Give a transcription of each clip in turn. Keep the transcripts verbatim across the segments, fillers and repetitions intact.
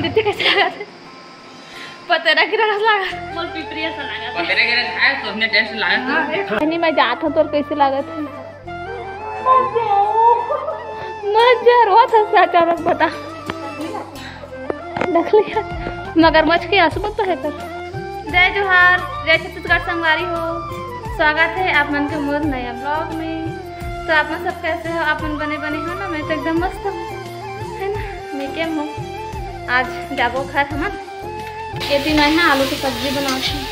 दीदी, कैसे लागत हे? पतेरा के रस लागत। मोर पिपरिया सा लागत। पतेरा के रस खाए तो उसने टेस्ट लागत। हाँ, एक बहिनी, मैं जात हूँ, तोर कैसे लागत हे? मजा, रोत हस अचानक, बता। देख लिया, मगरमच्छ के आंसू मत तो है कर। जय जोहार, जय छत्तीसगढ़ संगवारी हो। स्वागत है आप मन के मोर नया ब्लॉग में। तो आप मन सब कैसे हो? आप मन बने बने हो ना? मैं तो एकदम मस्त हूँ, है ना? मैं क्या हूँ, आज जाबो घर हमन। ये दिन आए हैं, आलू की सब्जी बनाते हैं।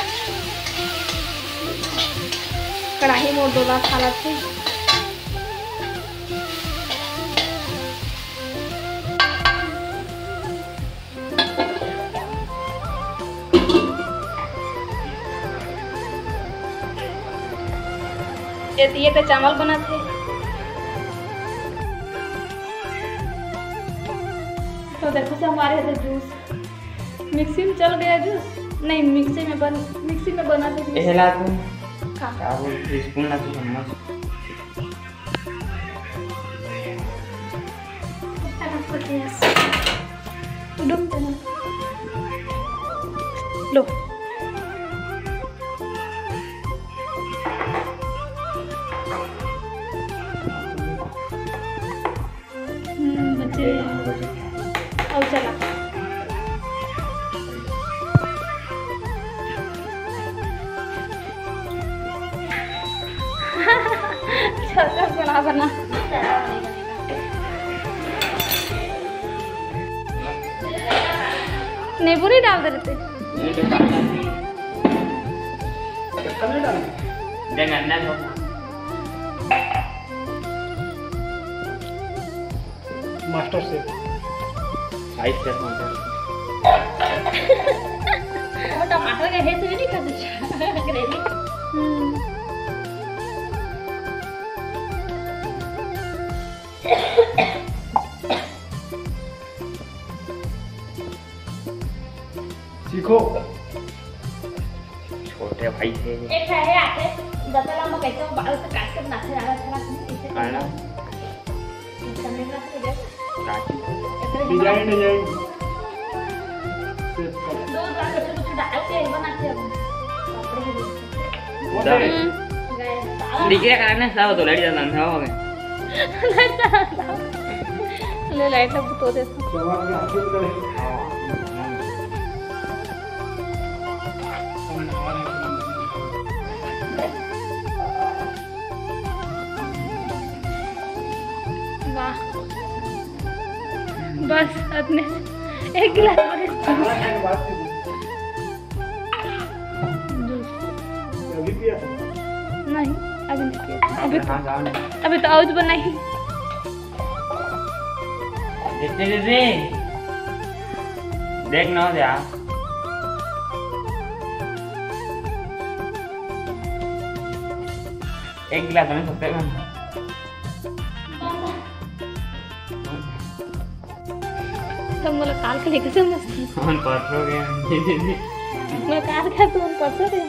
कढ़ाई मोर डोला खा लेते हैं। ये, ये तो चावल बनत हे। तो देखो, से हमारे यहाँ तो जूस, मिक्सी में चल गया जूस। नहीं, मिक्सी में बन, मिक्सी में बना थे जूस। एला तू का? का बोलते, स्पून ला तू चम्मच। लो। हम्म, बच्चे। अब चला। छोटा बना बना। नींबू नहीं डाल दे रहे थे। देख, अंदर हो। Master chef. आइस के टमाटर। वो टमाटर का है तो नहीं खाते, ग्रेवी। हम्म। सीखो। छोटे भाई थे। एक है, है आके, दतला में कैसे वो बाल से काट के बनाते जा रहा था, कैसे करना? काटी। Design, design. दो, चार कुछ, कुछ डाल के बनाते हैं हम। बाप रे। वो दे। हम्म। गए। दिख रहा कारण है, सब तो लड़ी जाता है, हो गए। ले, लाइट लग तो दे। जवान के हाथ में करे। वाह, बस अतने एक गिलास भरे। जूस। अभी पिया था? नहीं, अभी नहीं पिया था। अभी तो, अभी तो आउज बनाई। दीप्ति दीदी, देख ना हो जा। एक गिलास में सबसे कम। तो मोला काल के लेके समझती। हम परसों गए हैं, दीदी। मैं काल के तुम परसों गए।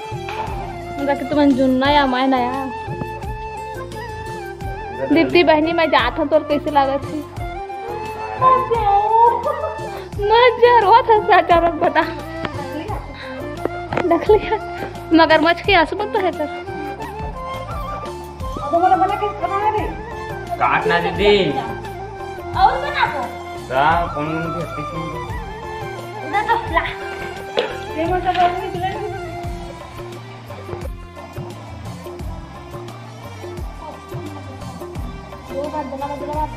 मतलब कि तुम जुन्ना या मैं नया। दीप्ति बहिनी, मैं जात हूँ, तोर कैसे लागत हे? मजा, रोत हस अचानक, बता। देख लिया, मगरमच्छ के आंसू मत तो है कर। अब हमारा बना के खाना है रे। काट ना दीदी। और बना दो। दा, कौन कौन की हत्ती सुन दो। इधर तो ला। ये मत तो बोल, नहीं, नहीं। दो बार बोला, बोला बात।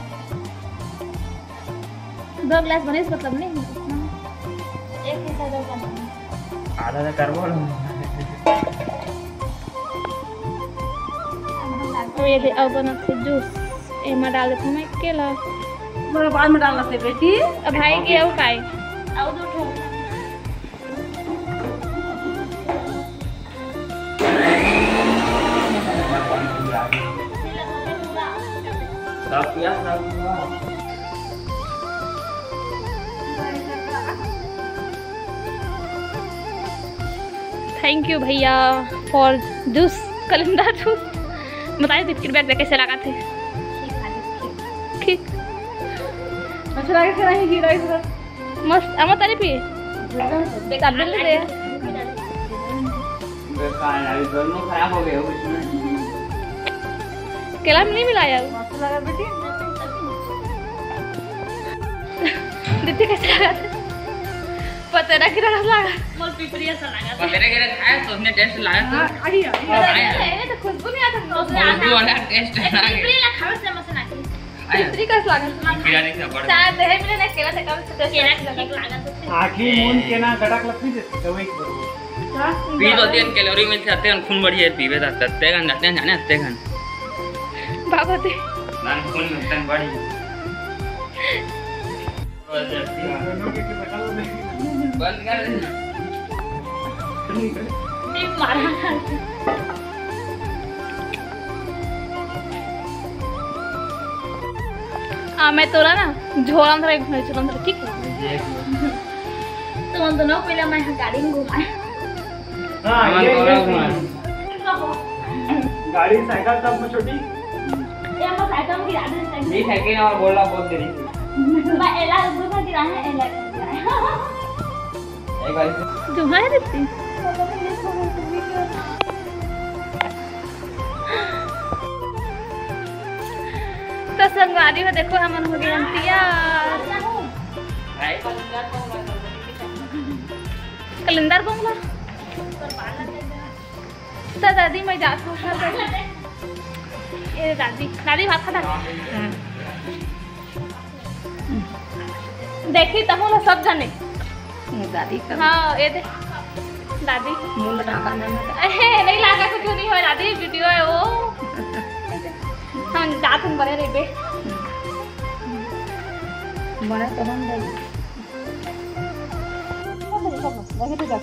दो गिलास बने, मतलब नहीं। एक हिस्सा दो गिलास बने। आधा तो करबो ना। अब ये दे, अब बनत हे जूस। एमा डाल देथन मैं केला। मेरे बाद में डालना से बेटी। अब भाई के अउ काई? अउ दो ठो। Thank you भैया for juice, कलिंदा जूस। बताइए दीप्ति के बैग कैसे लगा थे? ठीक। अच्छा लगे कि नहीं? घी डाल के। मस्त, अमर तारीफ ही। चाट बिल्ली दे। बेकार है, अभी दोनों खराब हो गए हो इसमें। केला में नहीं मिलाया वो। मस्त लगा बेटी। दीदी कैसे लगा? पतेरा की तरह लगा। मोर पिपरिया सा लगा। पतेरा की तरह खाया तो उसने टेस्ट लाया तो। हाँ, अही, अही। हाँ, आया। नहीं, नहीं, तो खुशबू नहीं आता। उसने खुशबू वाला टेस्ट एक आ गया। पिपरिया खावे से मस्त ना की। आया। पिपरी का स्वागत। बिरयानी से बड़। चाय दे मिले ना, केला से कम से केला टेस्ट लगा। ठीक लगा तो। आखिर मुन के ना गटक लग नहीं देते, तो एक बरोबर। पी तो तीन कैलोरी मिल जाते हैं, खून बढ़िया पीवे जाते हैं, तेगन जाते हैं, जाने आते हैं। बाबा दे। नान खून मिलते हैं, बढ़िया। बंद कर दे। एक मारा। आ, मैं तोला ना झोला अंदर एक घड़ी चला अंदर, ठीक है? देख लो। तो हम दोनों पहले मैं गाड़ी में घुमाए। हाँ, हमारे ये, तोला ये घुमाए। सही। गाड़ी, साइकिल सब में छोटी। ये हम साइकिल में गिरा दे, साइकिल। ये साइकिल हमारा बोला बहुत देरी से। मैं एला दूसरा गिरा है, एला गिरा है। एक बार इसे तुम्हारे दिखती। तो संगवारी हो, देखो हमन हो गए हम तैयार। हाय। कलिंदर बंगला। तो दादी मैं जात हूँ घर पे। ए दादी, दादी भात खाता। देखी तब बोला सब जाने। दादी का हाँ, ये दे। दादी। मुंह ढाका ना। ए, नहीं लागा तो क्यों नहीं हो दादी, वीडियो है वो। हम जात हम बने रहिबे। बने तो हम रही।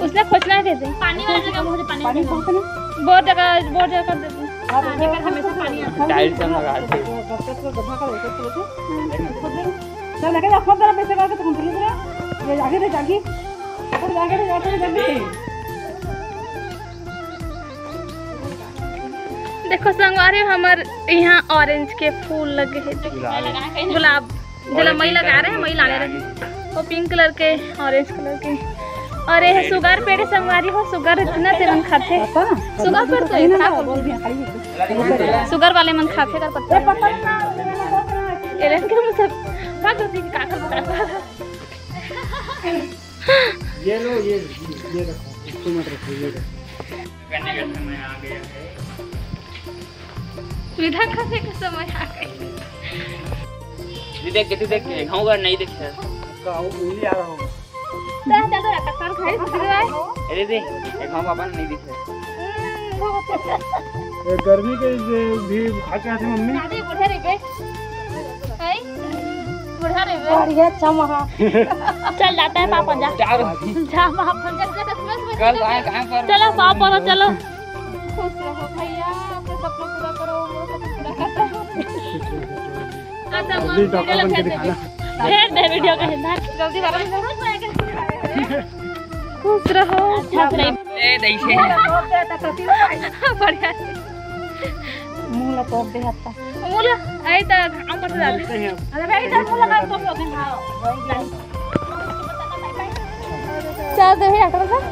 उसने खोजना है कैसे? पानी वाला जगह मुझे पानी पानी वाला। बहुत जगह, बहुत जगह कर देते हैं। हाँ, तो हाँ, लेकिन हमेशा पानी आता है। टाइल्स हम लगा दे। चल, लगे जा, खोद दे, पैसे करके तुम चले जा। ये आगे दे, जागी। खोद, आगे दे, आगे दे, जल्दी। देखो संगवारी, हमर यहाँ ऑरेंज के फूल लगे हैं। गुलाब। गुलाब। जेला मई लगा रहे हैं, मई लाने रहे। वो पिंक कलर के, ऑरेंज कलर के। और ये है सुगर पेड़ संगवारी हो, सुगर इतना तेमन खाथे। सुगर पेड़ तो इतना बोल दिया, खाली। सुगर वाले मन खाथे कर पत्ता। ये रंग के मतलब भाग जाती है, काकर बता। ये लो, ये, ये रखो, इसको मत रखो, ये रखो। विधा खाने का समय आ गया। विधा खाने का समय आ गया। ये देख, ये देख, ये खाऊंगा, नहीं देखे। आपका उंगली आ रहा होगा। जा, जा, जा, टक्कर खाई, सुधर आए। अरे दे, ये खाऊं पापा, नहीं दिखे। हम्म, बहुत अच्छा। ये गर्मी के जे भी खा के आते मम्मी। दादी, बढ़िया रही बे। हैं? बढ़िया रही बे। बढ़िया, अच्छा महा। चल जाता है पापा, जा। चार। जा पापा, जा, जा, जा, जा, जा। कल आए, कहाँ पर? चलो पापा, चलो। खुश रहो भैया, अपना सपना पूरा करो, वो सपना पूरा करता है। अच्छा, अभी पापा बन के दिखाना। भेज दे वीडियो के अंदर। जल्दी करो। खुश रहो। अच्छा, ए, दैसे। बढ़िया। मुंह ला तोप दे हत्ता। मुंह ला, आई त घाम पर डाल। अरे भाई, इधर मुंह लगा, तोप लोगे। हाँ। चल दे, डॉक्टर साहब।